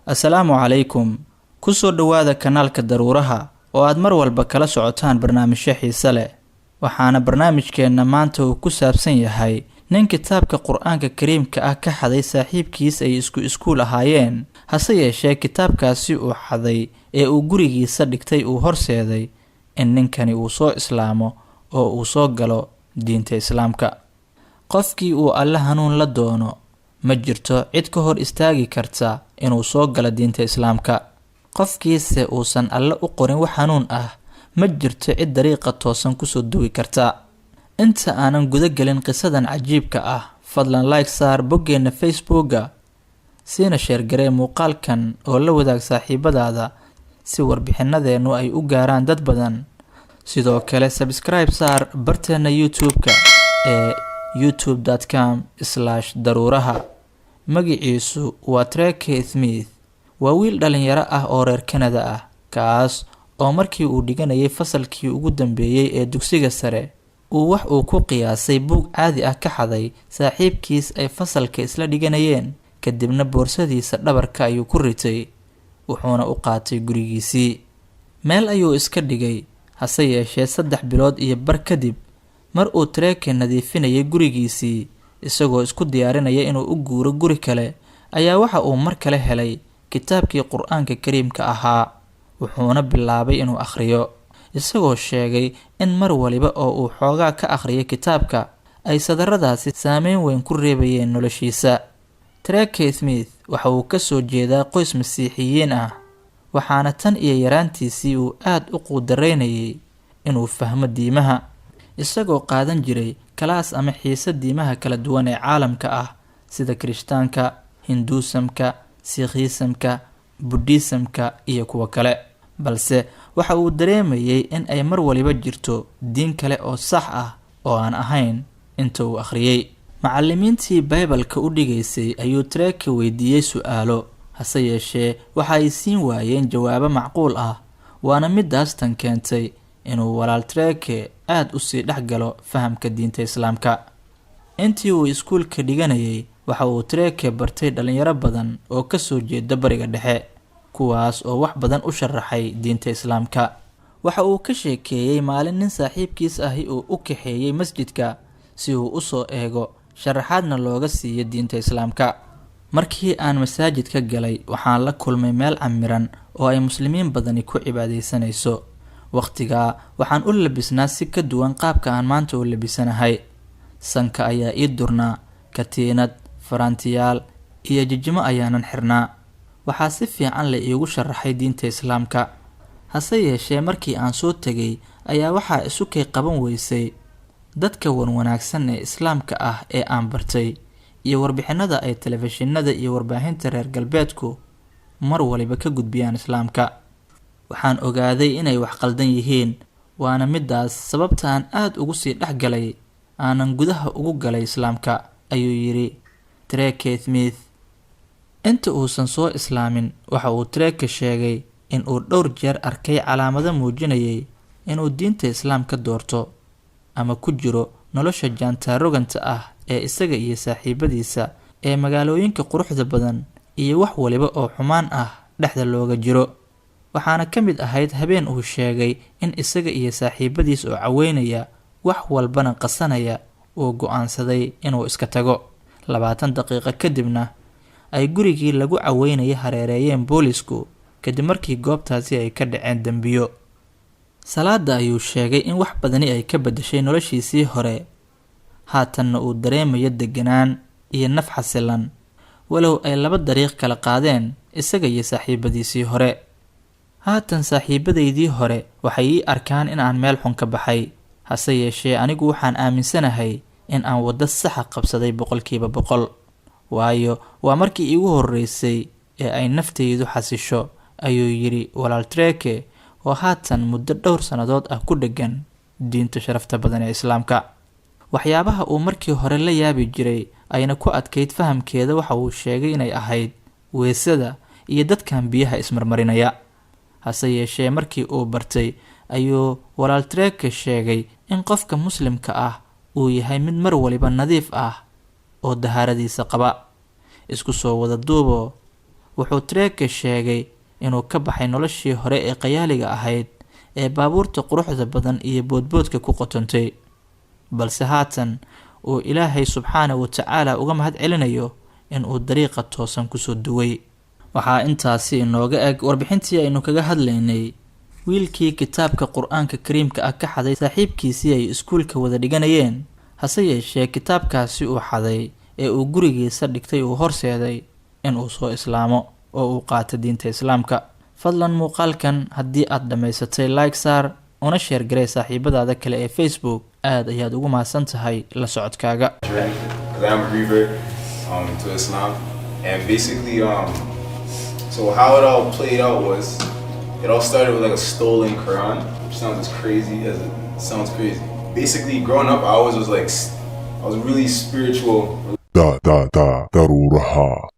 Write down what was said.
Assalaamu calaykum. Kusoo dhowaada kanaalka Daruuraha oo aad mar walba kala socotaan barnaamijyo xiise leh. Waxaana barnaamijkeenna maanta uu ku saabsan yahay nin kitaabka Qur-aanka Kariimka ah ka xaday saaxiibkiis ay isku iskuul ahaayeen, hase yeeshee kitaabkaasi uu xaday ee uu gurigiisa dhigtay uu horseeday in ninkani uu soo islaamo oo uu soo galo diinta Islaamka. Qofkii uu Alle hanuun la doono, ma jirto cid ka hor istaagi karta inuu soo galo diinta Islaamka. Qofkiise uusan Alle u qorin wax hanuun ah, ma jirto cid dariiqa toosan kusoo duwi karta. Inta aanan guda gelin qisadan cajiibka ah, fadlan like saar boggeenna Facebooka, siina share garee muuqaalkan oo la wadaag saaxiibadaada si warbixinadeennu ay u gaaraan dad badan. Sidoo kale subscribe saar barteenna YouTube-ka ee youtube.com/daruuraha. Magiciisu waa Treke Smith. Waa wiil dhalinyaro ah oo reer Canada ah, kaas oo markii uu dhiganayay fasalkii ugu dambeeyey ee dugsiga sare uu wax uu ku qiyaasay buug caadi ah ka xaday saaxiibkiis ay fasalka isla dhiganayeen. Kadibna boorsadiisa dhabarka ayuu ku ritay, wuxuuna u qaatay gurigiisii. Meel ayuu iska dhigay. Hase yeeshee 3 bilood iyo bar kadib, mar uu Treke nadiifinayay gurigiisii isagoo isku diyaarinaya inuu u guuro guri kale, ayaa waxa uu mar kale helay kitaabkii Qur-aanka Kariimka ahaa, wuxuuna bilaabay inuu akhriyo, isagoo sheegay in mar waliba oo uu xoogaa ka akhriyo kitaabka ay sadaradaasi saameyn weyn ku reebayeen noloshiisa. Treke Smith waxa uu kasoo jeedaa qoys Masiixiyiin ah, waxaana tan iyo yaraantiisii uu aad u quudaraynayay inuu fahmo diimaha, isagoo qaadan jiray kalaas ama xiise diimaha kala duwan ee caalamka ah, sida Kirishtaanka, Hinduusamka, Sikhiisamka, Budhiisamka iyo kuwo kale. Balse waxa uu dareemayay in ay mar waliba jirto diin kale oo sax ah oo aan ahayn inta uu akhriyey. Macalimiintii Baybalka u dhigaysay ayuu Treke weydiiyey su-aalo, hase yeeshee waxa ay siin waayeen jawaabo macquul ah. Waana midaas tan keentay inuu walaal Treke aada usii dhex galo fahamka diinta Islaamka. Intii uu iskuulka dhiganayay, waxa uu Treke bartay dhalinyaro badan oo kasoo jeeda Bariga Dhexe, kuwaas oo wax badan u sharaxay diinta Islaamka. Waxa uu ka sheekeeyey maalin nin saaxiibkiis ahi uu u kaxeeyey masjidka si uu usoo eego, sharaxaadna looga siiyo diinta Islaamka. "Markii aan masaajidka galay, waxaan la kulmay meel camiran oo ay Muslimiin badani ku cibaadeysanayso. Wakhtigaa waxaan u labisnaa si ka duwan qaabka aan maanta u labisanahay. Sanka ayaa ii durnaa, katiinad, faraantiyaal iyo jijimo ayaanan xirnaa. Waxaa si fiican la iigu sharaxay diinta Islaamka. Hase yeeshee markii aan soo tegay ayaa waxaa isu kay qaban weysay dadka wanwanaagsan ee Islaamka ah ee aan bartay iyo warbixinada ay telefishinada iyo warbaahinta reer galbeedku mar waliba ka gudbiyaan Islaamka. Waxaan ogaaday inay wax qaldan yihiin, waana midaas sababta aan aada ugu sii dhex galay, aanan gudaha ugu galay Islaamka," ayuu yidhi Treke Smith. Inta uusan soo islaamin, waxa uu Treke sheegay in uu dhowr jeer arkay calaamado muujinayay inuu diinta Islaamka doorto ama ku jiro nolosha jaantaaroganta ah ee isaga iyo saaxiibadiisa ee magaalooyinka quruxda badan iyo wax waliba oo xumaan ah dhexda looga jiro. Waxaana ka mid ahayd habeen uu sheegay in isaga iyo saaxiibadiis oo caweynaya, wax walbana qasanaya, uu go-aansaday inuu iska tago. 20 daqiiqo kadibna ay gurigii lagu caweynaya hareereeyeen boolisku, kadib markii goobtaasi ay ka dhaceen dembiyo. Salaada ayuu sheegay in wax badani ay ka bedeshay noloshiisii hore, haatanna uu dareemayo deganaan iyo naf xasilan, walow ay laba dariiq kala qaadeen isaga iyo saaxiibadiisii hore. "Haatan saaxiibadaydii hore waxay ii arkaan in aan meel xun ka baxay, hase yeeshee anigu waxaan aaminsanahay in aan waddo saxa qabsaday 100%, waayo waa markii iigu horreysay ee ay naftaydu xasisho," ayuu yidhi walaal Treke, oo haatan muddo dhowr sannadood ah ku dheggan diinta sharafta badan ee Islaamka. Waxyaabaha uu markii hore la yaabi jiray ayna ku adkayd fahamkeeda, waxa uu sheegay inay ahayd weesada iyo dadkan biyaha ismarmarinaya. Hase yeeshee markii uu bartay, ayuu walaal Treke sheegay in qofka Muslimka ah uu yahay mid mar waliba nadiif ah oo dahaaradiisa qaba. Isku soo wada duubo. Wuxuu Treke sheegay inuu ka baxay noloshii hore ee qayaaliga ahayd ee baabuurta quruxda badan iyo boodboodka ku qotontay, balse haatan uu Ilaahay subxaana wa tacaala uga mahad celinayo in uu dariiqa toosan kusoo duway. Waxaa intaasi inooga eg warbixintii aynu kaga hadlaynay wiilkii kitaabka Qur-aanka Kariimka ah ka xaday saaxiibkiisii ay iskuulka wada dhiganayeen, hase yeeshee kitaabkaasi uu xaday ee uu gurigiisa dhigtay uu horseeday in uu soo islaamo oo uu qaato diinta Islaamka. Fadlan muuqaalkan haddii aad dhammaysatay like saar una share garee saaxiibadaada kale ee Facebook. Aad ayaad ugu mahadsan tahay la socodkaaga. Because I'm a revert to Islam, and basically, so how it all played out was, it all started with like a stolen Quran, which sounds as crazy as it sounds crazy. Basically, growing up, I always was like, I was really spiritual. Da da da daruuraha.